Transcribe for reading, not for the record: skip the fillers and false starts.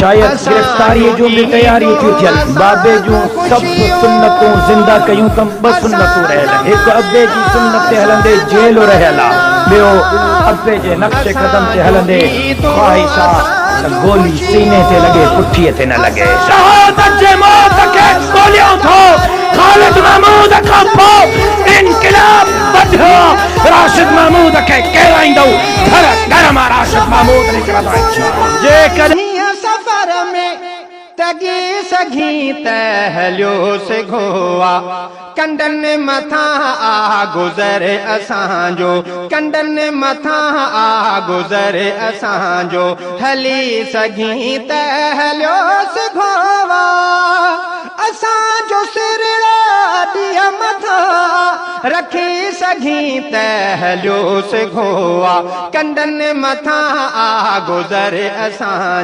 شايد گرفتاريء جون به تياريون ٿيون ٿين. بابي جون سڀ سنتون زنده ڪيون اٿم، ٻه سنتون رهيل آهن. هڪ ابي جي سنت تي هلندي جيل رهيل آ، ٻيو ابي جي نقش قدم تي هلندي خواهش آ ته گولي سيني تي لڳي پٺيء تي نه لڳي. شهادت جي موت کي ڳوليان ٿو، خالد محمود کان پوء انقلاب وڌيو آ، راشد محمود کي ڪيرائيندؤ، گهر گهر مان راشد محمود نڪرندو انشاء الله. جيڪڏهن. هيء سفر ۾ تڳي سگهين ته هليو سگهو آ، ڪنڊن مٿان آ گذر اسان جو، ڪنڊن مٿان آ گذر اسان جو، هلي سگهين ته هليو سگهو آ، اسان جو سر ڏينهن مٿان رکي سگهين ته هليو سگهو آ، ڪنڊن مٿان آ گذر اسان.